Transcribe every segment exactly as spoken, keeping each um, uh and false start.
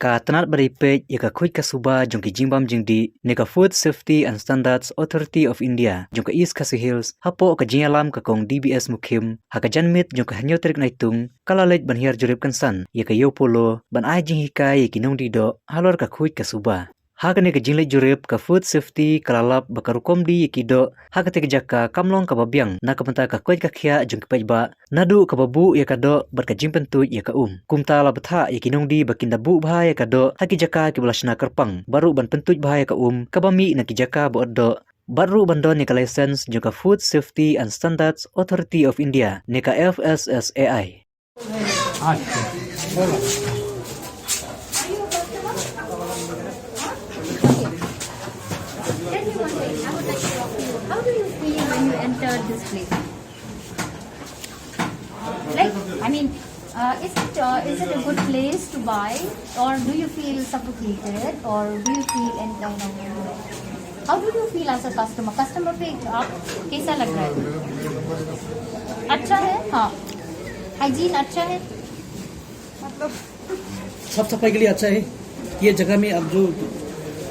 ka tnat ba dei peit ïa ka khuid ka suba jong ki jingbam jingdih ne ka Food Safety and Standards Authority of India jong ka East Khasi Hills, hapoh ka jingïalam ka Kong D B S Mukhim, ha ka janmiet jong ka hynñiew tarik Naitung, ka la leit ban hiar jurip kynsan ïa ka Ïew Polo ban ai jinghikai ïa ki nongdie doh halor ka khuid ka suba. Ha kane ka jingleit jurip, ka Food Safety ka la lap ba ka rukom die ïa ki doh ha katei ka jaka kam long kaba biang na ka bynta ka koit ka khiah jong ki paidbah, naduh kaba buh ïa ka doh bad ka jingpyntuid ïa ka um. Kumta la bthah ïa ki nongdie ba kin da buh bha ïa ka doh ha ki jaka kiba la shna kyrpang, bad ruh ban pyntuid bha ïa ka um kaba mih na ki jaka ba ot doh, bad ruh ban don ïa ka license jong ka Food Safety and Standards Authority of India ne ka F S S A I. Tell me one thing, I would like to ask you, how do you feel when you enter this place? Like, I mean, uh, is it, uh, is it a good place to buy, or do you feel suffocated, or do you feel any kind of, you know, how do you feel as a customer? Customer पे आप कैसा लग रहा है? अच्छा है, हाँ। हाइजीन अच्छा है? मतलब, साफ सफाई के लिए अच्छा है। ये जगह में आप जो,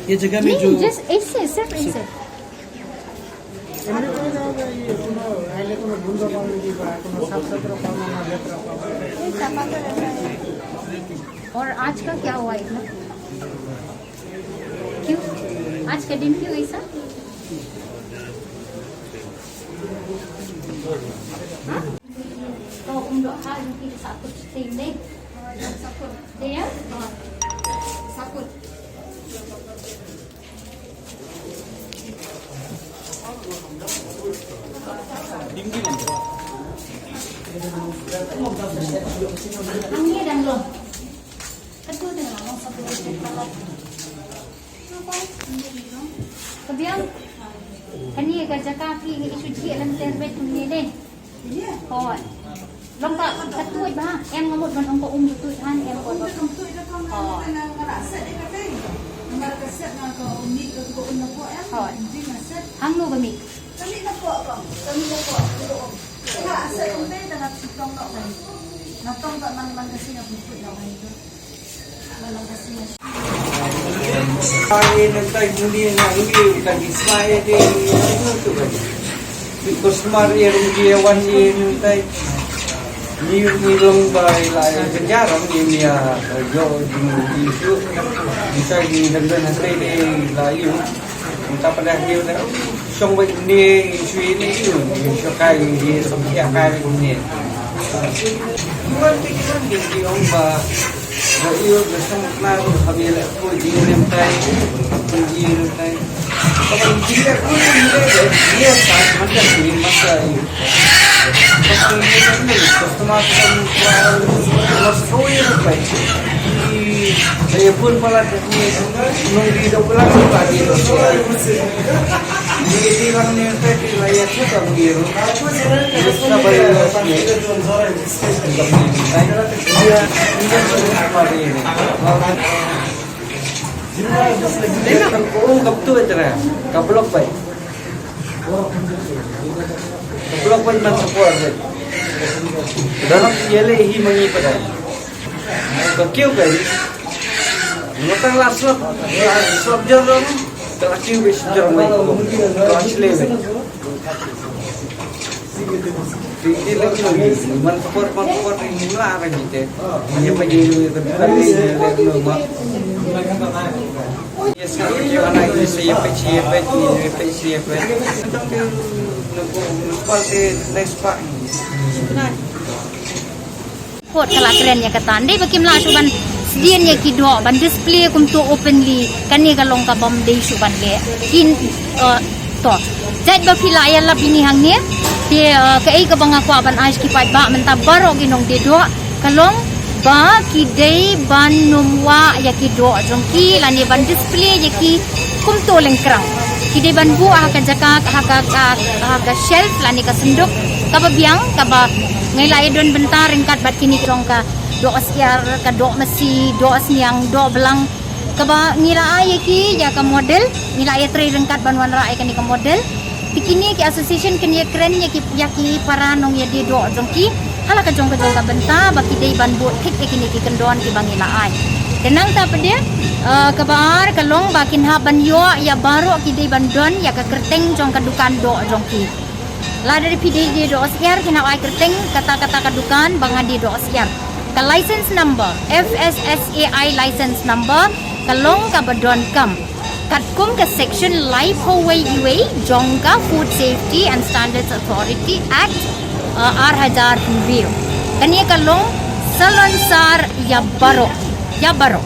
ये जगह में नहीं, जो just ऐसे, सिर्फ ऐसे। এমনি করে যাওয়া যায়, এই কোনো আইলে কোনো ধুলো পাওয়া যায় বা কোনো সাফ সুতরা পাওয়া না, নোংরা পাওয়া যায়। नहीं, साफ सुथरा रहता है। और आज का क्या हुआ इतना? क्यों? आज का दिन क्यों ऐसा? हाँ? Kau ym doh ha jong ki, sakut sting dei. Dei ïa? Sakut. Hangne dang long. Katu dang long, sakut sting palat. Ka biang. Kane ka jaka phi ngi issue ji lem ter bet kumne ne. Hooid. Long ka, ka tuid bha, em nga mut ban ong ka um ka tuid han, em ko. Hooid. Hooid. Hangno ba mih? Ai, nang tai dunia na ini, kan ismai di, itu kan. Because mari yang dia wan di nang tai. Ni, ni long bai lai kejaran ni, ni, ah, yo, di, di itu. Bisa di dengan nanti di layu. Minta pada dia, shong bai ni, shui ni, ni, shokai ni, dia sampai kai ni. Iwan tu, iwan dia, dia ong ba. Ba ïoh ba song kna ruh, haba ïaleh khuid jingim lem tai, khuid jingim lem tai. Haba ïaleh khuid jingim lem tai, ïa sa masa jingim masa ïoh. Ba song ïaleh khuid, customer song khuid, customer song ïaleh khuid. Ïa bun palat da khuid, nongdie da u palat da khuid. Ïa dei lang ne tai, la ïa khuid da khuid. Ïa sa ba ïaleh khuid. Ka block bai. Ka block bai man support bai. Dalam yele hi mangi padai. Ka kiew bai. Ngotang la slap, la slap jalan. Ka la kiew bai jalan bai. Ka la sile bai. Ti ti lek no, man por, man por, ni la ra ni te. Ni pa ni lu, ta pa ni lu, lek no ma. Yes, ka ni ana ni se ye pe, ye pe, ni ye pe, ye pe. Tang ti no ko, no pa te next pa. Kot ka la kren ïa kata, dei ba kim lah shuh ban sdien ïa ki doh, ban display kumto openly, kane ka long ka bym dei shuh ban leh. Kin, eh, to. Jait ba phi la ïalap ïa ni hangne, te, eh, kaei kaba nga kwah ban ai sha ki paidbah mynta baroh ki nongdie doh, ka long ba ki dei ban nym wah ïa ki doh jong ki, lane ban display ïa ki kumto lyngkrang. Ki dei ban buh ha ka jaka, ha ka, ha, ha ka shelf, lane ka synduk, kaba biang, kaba ngi la ïa don bynta ryngkat bad kine ki jong ka doh syiar, ka doh masi, doh sniang, doh blang. Kaba ngi la ai ïa ki ïa ka model, ngi la ïatrei ryngkat ban wanrah ïa kane ka model. Te kine ki association kin ïakren ïa ki, ïa ki para nongïadie doh jong ki ha la ka jong ka jong ka bynta ba ki dei ban bud thik ïa kine ki kyndon kiba ngi la ai. Te nangta pat de, eh, kaba ar ka long ba kin hap ban ïoh ïa baroh ki dei ban don ïa ka kyrteng jong ka dukan doh jong ki. Lada phi dei, dei doh syiar kin hap ai kyrteng kata kata ka dukan ba nga dei doh syiar. Ka license number, F S S A I license number, ka long kaba donkam katkum ka section laiphew wei iwei jong ka Food Safety and Standards Authority Act, uh, ar hajar hynriew. Kane ka long salonsar ïa baroh, ïa baroh.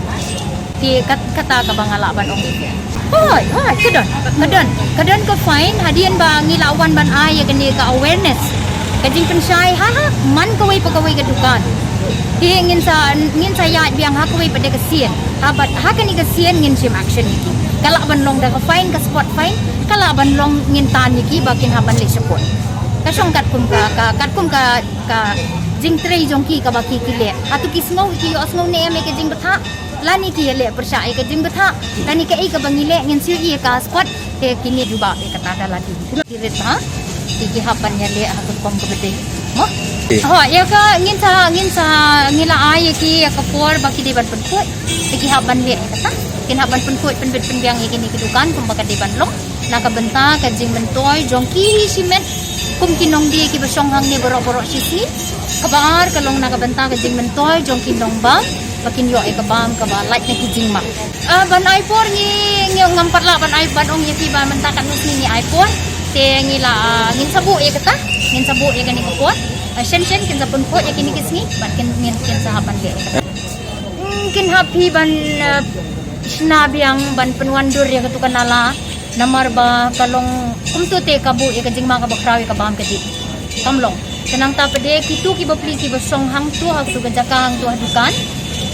Te kat-, kata kaba nga lah ban ong. Hooid, hooid, ka don, ka don, ka don ka fine hadien ba ngi la wan ban ai ïa kane ka awareness, ka jingpynshai ha, ha man kawei pa kawei ka dukan. Te ngin sa, ngin sa ïaid biang ha kawei pat de ka sien. Ha bad ha kane ka sien ngin shim action ïa ki. Ka lah ban long da ka fine, ka spot fine, ka lah ban long ngin tan ïa ki ba kin hap ban leh shapoh. Ka shong katkum ka, ka, katkum ka, ka jingtrei jong ki kaba ki, ki leh. Hato ki sngew, ki ïohsngew ne em ïa ka jingbthah? Lane ki ïaleh pyrshah ïa ka jingbthah? Lane kaei kaba ngi leh ngin siew ïa ka spot? Te kine jubab ïa kata da lade. Ki rit ha, ki, ki hap ban ïaleh ha ka rukom kaba dei. Mo? Eh. Ho, ïa ka ngin sa, ngin sa, ngi la ai ïa ki ïa ka por ba ki dei ban pynkhuid. Te ki hap ban leh ïa kata. Kin hap ban pynkhuid, pynbit pynbiang ïa kine ki dukan kumba ka dei ban long. Na ka bynta ka jingmyntoi jong ki shimet kum ki nongdie kiba shong hangne baroh baroh shisngi. Kaba ar ka long na ka bynta ka jingmyntoi jong ki nongbam ba kin ïoh ïa ka bam kaba lait na ki jingma. Ah, ban ai por ngi, ngi ngam pat lah ban ai, ban ong ïa phi ba mynta katno sngi ngi ai por. Te ngi la, ah, ngin sa buh ïa kata, ngin sa buh ïa kane ka por. Ah, shen shen kin sa pynkhuid ïa kine ki sngi bad kin, ngin, kin sa hap ban leh ïa kata. Hmm, kin hap phi ban, ah, shna biang ban pynwandur ïa katu ka nala. Namar ba ka long kumto te ka buh ïa ka jingma kaba khraw ïa ka bam ka dih. Kam long. Te nangta pat de kitu ki bapli kiba shong hangtu ha katu ka jaka hangtu ha dukan,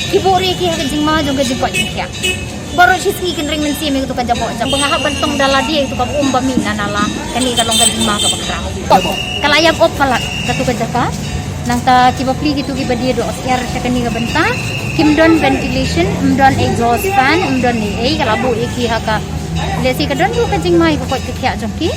ki buh ruh ïa ki ha ka jingma jong ka jingkoit jingkhiah. Baroh shisngi kin ring mynsiem ïa katu ka jaboh jaka. Ba nga hap ban tong da lade ïa katu kaba um ba mih na nala. Kane ka long ka jingma kaba khraw. Ka la ïap op palat katu ka jaka. Nangta ki bapli kitu kiba die doh syiar sha kane ka bynta, kim don ventilation, ym don exhaust fan, ym don ei ei, ka la buh ïa ki ha ka. Lehse ka don ruh ka jingma ïa ka koit ka khiah jong ki.